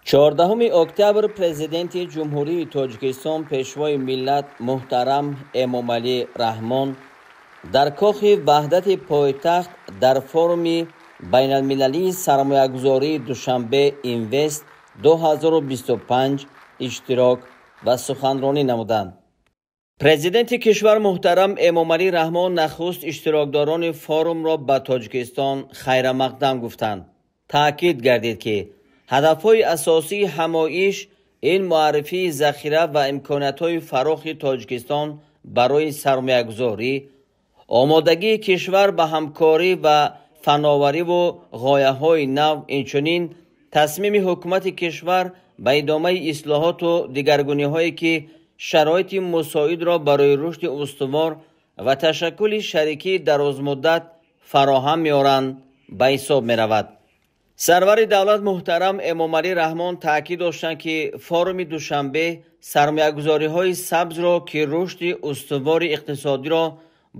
14 октябр Президенти Ҷумҳурии Тоҷикистон, Пешвои миллат муҳтарам Эмомалӣ Раҳмон дар Кохи Ваҳдати пойтахт дар форуми байналмилалии сармоягузории Душанбе Инвест 2025 иштирок ва суханронӣ намуданд. Президенти кишвар муҳтарам Эмомалӣ Раҳмон нахуст иштирокдорони форумро ба Тоҷикистон хайрамақдам гуфтанд. Таъкид гардид, ки ҳадафҳои асосии ҳамоиш ин муаррифии захира ва имкониятҳои фарохи Тоҷикистон барои сармоягузорӣ, омодагии кишвар ба ҳамкорӣ ва фановариву ғояҳои нав, инчунин тасмими ҳукумати кишвар ба идомаи ислоҳоту дигаргуниҳое, ки шароити мусоидро барои рушди устувор ва ташаккули шарикии дарозмуддат фароҳам меоранд, ба ҳисоб меравад. Сарвари давлат муҳтарам Эмомалӣ Раҳмон таъкид доштанд, ки форуми Душанбе сармоягузориҳои сабзро, ки рушди устувори иқтисодиро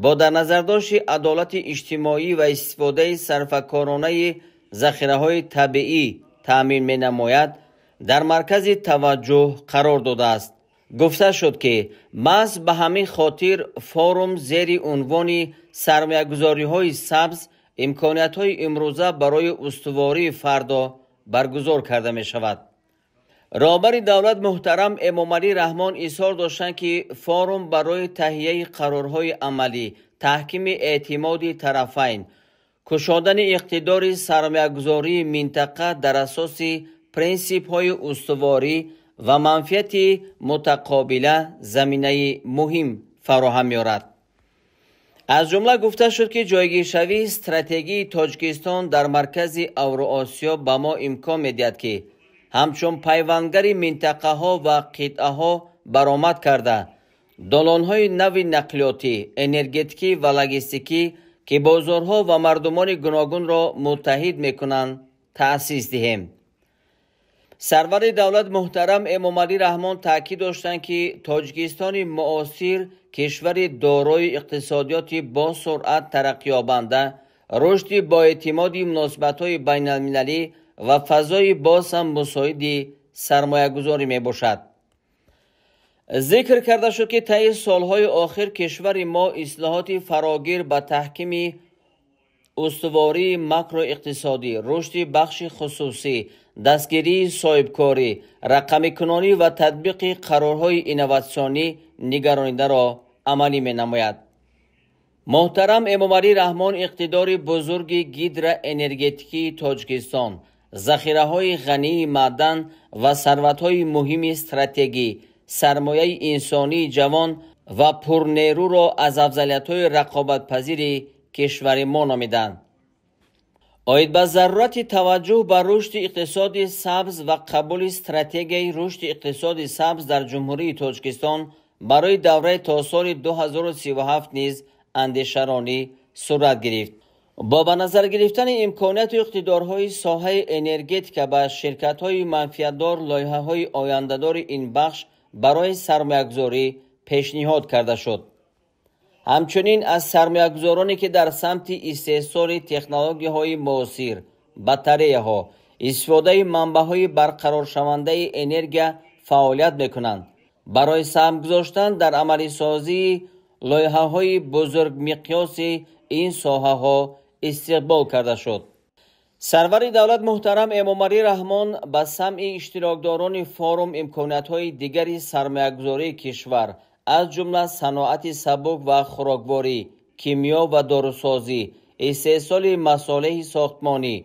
бо дар назардошти адолати иҷтимоӣ ва истифодаи сарфакоронаи захираҳои табиӣ таъмин менамояд, дар маркази таваҷҷӯҳ қарор додааст. Гуфта шуд, ки маҳз ба ҳамин хотир форум зери унвони сармоягузориҳои сабз имкониятҳои имрӯза барои устувории фардо баргузор карда мешавад. Роҳбари давлат муҳтарам Эмомалӣ Раҳмон изҳор доштанд, ки форум барои таҳияи қарорҳои амалӣ, таҳкими эътимоди тарафайн, кушодани иқтидори сармоягузории минтақа дар асоси принсипҳои устуворӣ ва манфиати мутақобила заминаи муҳим фароҳам меорад. Аз ҷумла гуфта шуд, ки ҷойгиршавии стратегии Тоҷикистон дар маркази Авроосиё ба мо имкон медиҳад, ки ҳамчун пайвандгари минтақаҳо ва қитъаҳо баромад карда, долонҳои нави нақлиётӣ, энергетикӣ ва логистикӣ, ки бозорҳо ва мардумони гуногунро муттаҳид мекунанд, таъсис диҳем. Сарвари давлат муҳтарам Эмомалӣ Раҳмон таъкид доштанд, ки Тоҷикистони муосир кишвари дорои иқтисодиёти босуръат тараққиёбанда, рушди боэътимоди муносибатҳои байналмилалӣ ва фазои боз ҳам мусоиди сармоягузорӣ мебошад. Зикр карда шуд, ки таи солҳои охир кишвари мо ислоҳоти фарогир ба таҳкими устувории макроиқтисодӣ, рушди бахши хусусӣ, дастгирии соҳибкорӣ, рақамикунонӣ ва татбиқи қарорҳои инноватсионӣ нигаронидаро амалӣ менамояд. Муҳтарам Эмомалӣ Раҳмон иқтидори бузурги гидроэнергетикии Тоҷикистон, захираҳои ғании маъдан ва сарватҳои муҳими стратегӣ, сармояи инсонии ҷавон ва пурнерӯро аз афзалиятҳои рақобатпазири кишвари мо номиданд. Оид ба зарурати таваҷҷӯҳ ба рушди иқтисоди сабз ва қабули стратегияи рушди иқтисоди сабз дар Ҷумҳурии Тоҷикистон барои давраи то соли 2037 низ андешаронӣ сурат гирифт. Бо ба назар гирифтани имконияту иқтидорҳои соҳаи энергетика ба ширкатҳои манфиатдор лоиҳаҳои ояндадори ин бахш барои сармоягузорӣ пешниҳод карда шуд. Ҳамчунин аз сармоягузороне, ки дар самти истеҳсоли технологияҳои муосир, батареяҳо, истифодаи манбаъҳои барқароршавандаи энергия фаъолият мекунанд, барои саҳм гузоштан дар амалисозии лоиҳаҳои бузургмиқёси ин соҳаҳо истиқбол карда шуд. Сарвари давлат муҳтарам Эмомалӣ Раҳмон ба самъи иштирокдорони форум имкониятҳои дигари сармоягузории кишвар, аз ҷумла саноати сабук ва хӯрокворӣ, кимиё ва дорусозӣ, истеҳсоли масолеҳи сохтмонӣ,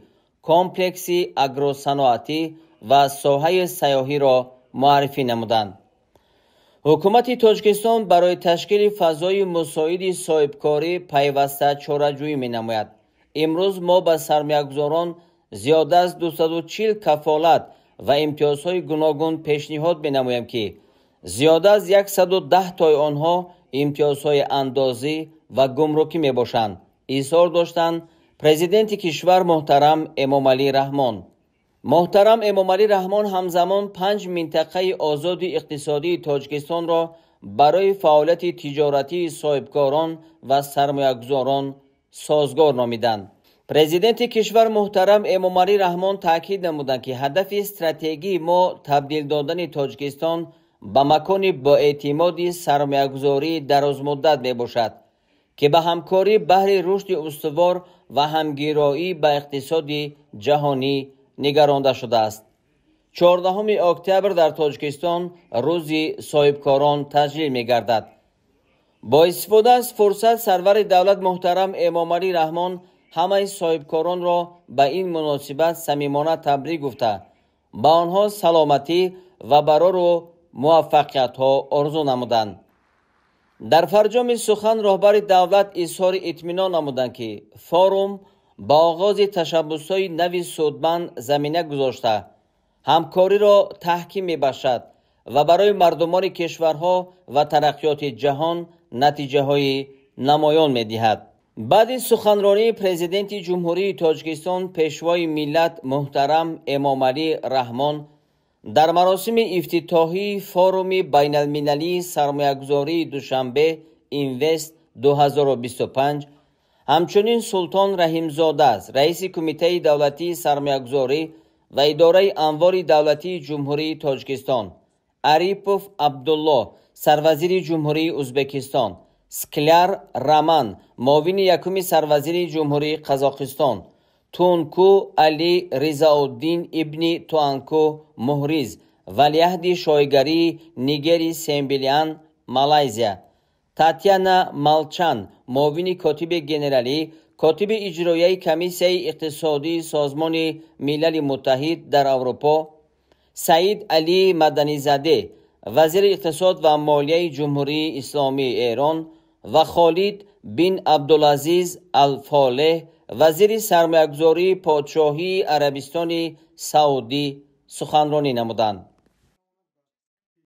комплекси агросаноатӣ ва соҳаи сайёҳиро муаррифӣ намуданд. Ҳукумати Тоҷикистон барои ташкили фазои мусоиди соҳибкорӣ пайваста чораҷӯӣ менамояд. Имрӯз мо ба сармоягузорон зиёда аз 240 кафолат ва имтиёзҳои гуногун пешниҳод менамоем, ки зиёда аз 110 тои онҳо имтиёзҳои андозӣ ва гумрукӣ мебошанд, изҳор доштанд президенти кишвар муҳтарам Эмомалӣ Раҳмон. Муҳтарам Эмомалӣ Раҳмон ҳамзамон 5 минтақаи озоди иқтисодии Тоҷикистонро барои фаъолияти тиҷоратии соҳибкорон ва сармоягузорон созгор номиданд. Президенти кишвар муҳтарам Эмомалӣ Раҳмон таъкид намуданд, ки ҳадафи стратегии мо табдил додани Тоҷикистон ба макони боэътимоди сармоягузории дарозмуддат мебошад, ки ба ҳамкорӣ баҳри рушди устувор ва ҳамгироӣ ба иқтисоди ҷаҳонӣ нигаронда шудааст. 14 октябр дар Тоҷикистон рӯзи соҳибкорон таҷлил мегардад. Бо истифода аз фурсат сарвари давлат муҳтарам Эмомалӣ Раҳмон ҳамаи соҳибкоронро ба ин муносибат самимона табрик гуфта, ба онҳо саломатӣ ва барору муваффақиятҳо орзу намуданд. Дар фарҷоми сухан роҳбари давлат изҳори итминон намуданд, ки форум ба оғози ташаббусҳои нави судманд замина гузошта, ҳамкориро таҳким мебахшад ва барои мардумони кишварҳо ва тараққиёти ҷаҳон натиҷаҳои намоён медиҳад. Баъди суханронии Президенти Ҷумҳурии Тоҷикистон Пешвои миллат муҳтарам Эмомалӣ Раҳмон дар маросими ифтитоҳии форуми байналмилалии сармоягузории Душанбе Инвест 2025 ҳамчунин Султон Раҳимзода, раиси Кумитаи давлатии сармоягузорӣ ва идораи амволи давлатии Ҷумҳурии Тоҷикистон, Арипов Абдулло, сарвазири Ҷумҳурии Узбекистон, Скляр Роман, муовини якуми сарвазири Ҷумҳурии Қазоқистон, Тунку Али Ризауддин ибни Туанку Муҳриз, валиаҳди шоҳигарии Нигери Сембилиан, Малайзия, Татьяна Малчан, муовини котиби генералӣ, котиби иҷроияи Комиссияи иқтисодии Созмони Милали Муттаҳид дар Аврупо, Саид Али Маданизаде, вазири иқтисод ва молияи Ҷумҳурии Исломии Эрон ва Холид бин Абдулазиз Алфолеҳ, вазири сармоягузории Подшоҳии Арабистони Саудӣ суханронӣ намуданд.